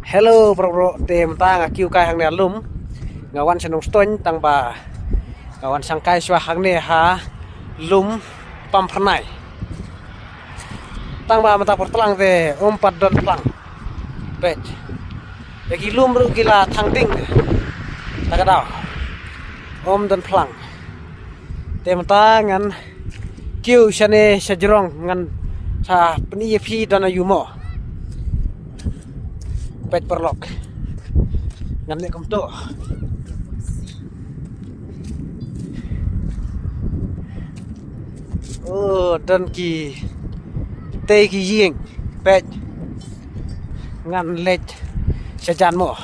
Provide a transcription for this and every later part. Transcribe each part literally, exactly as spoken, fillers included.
Hello bro, bro, te mynta nga kiew kai hangne lum. Nga wan sha Nongstoiñ tang ba nga wan shang kai shuwa hangne ha lum Pamphyrnai. Tang ba mynta por tlang te um pat don phlang. Peit. Ïa ki lum ruh ki la thang ding. Ta ka daw. Um don phlang. Te mynta ngan kiew shane sha jrong ngan sa pyni ïa phi don aïu mo. Peit paralok. Ngan leh kumto. Oh, don ki tei ki ïing. Peit. Ngan leit sha jan mo.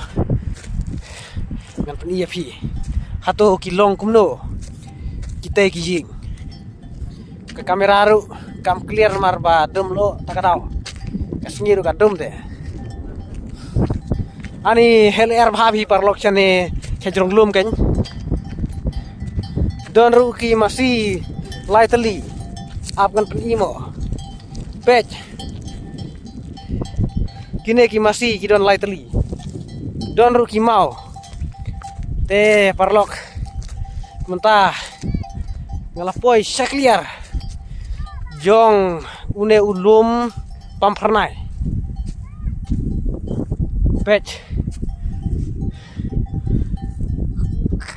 Ngan pyni ïa phi. Hato ki long kumno. Ki tei ki ïing. Ka kamera ruh kam clear namar ba dum lo ta ka daw. Ka sngi ruh ka dum te. Ani hel er bha hi paralok shane sha jrong lum kein. Don ruh ki masi lai tylli. Ap ngan pyni mo. Peit. Kine ki masi ki don lai tylli. Don ruh ki maw. Te paralok. Mynta nga la poi sha kliar jong une u lum Pamphyrnai. Peit.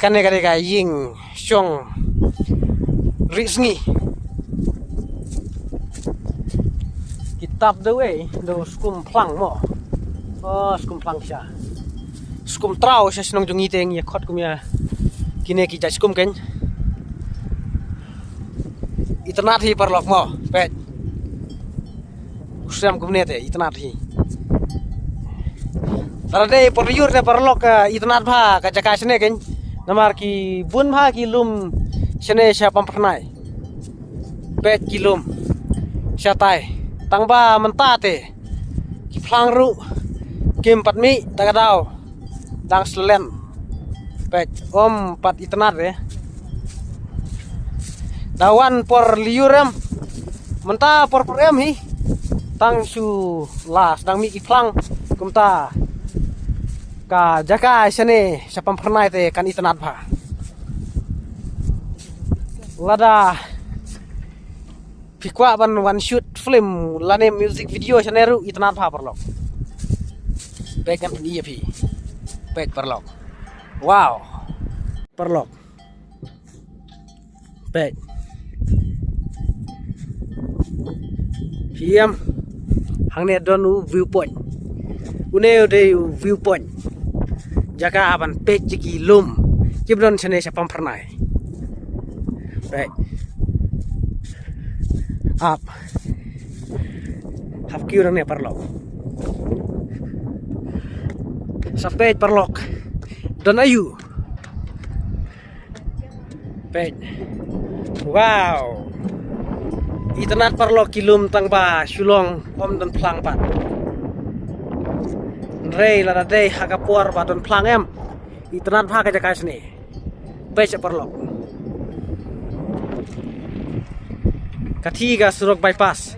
Kane kane ka ïing shong ri sngi. Ki tap da wei da skum phlang mo. Oh, skum phlang sha. Skum traw sha shnong jong ngi te ngi khot kum ïa kine ki jait skum kein. Itynnad hi paralok mo. Peit. U shem kumne te itynnad hi. Tara dei por lyiur te paralok, eh, itynnad bha ka jaka shane kein. Namar ki bun bha ki lum shane sha Pamphyrnai. Peit ki lum shatai. Tang ba mynta te ki phlang ruh kim pat mih ta ka daw. Dang slem. Peit um pat itynnad re. Da wan por lyiur em. Mynta por por em hi. Tang shu la sdang mih ki phlang kumta. Ka jaka shane sha Pamphyrnai te kan itynnad bha. Lada phi kwah ban wan shoot film lane music video shane ruh itynnad bha paralok. Peit ngan pyni ïa phi. Peit paralok. Wow. Paralok. Peit. Hi em. Hangne don u viewpoint. Une u dei u viewpoint. Jaka ban peit ïa ki lum kiba don shane sha Pamphyrnai. Peit. Ap. Hap kiew nangne paralok. Sa peit paralok. Don aïu. Peit. Wow. Itynnad paralok ki lum tang ba shu long um don phlang pat. Hynrei lada dei ha ka por ba don phlang em. Itynnad bha ka jaka shane. Peit sha paralok. Ka thik ka surok bypass.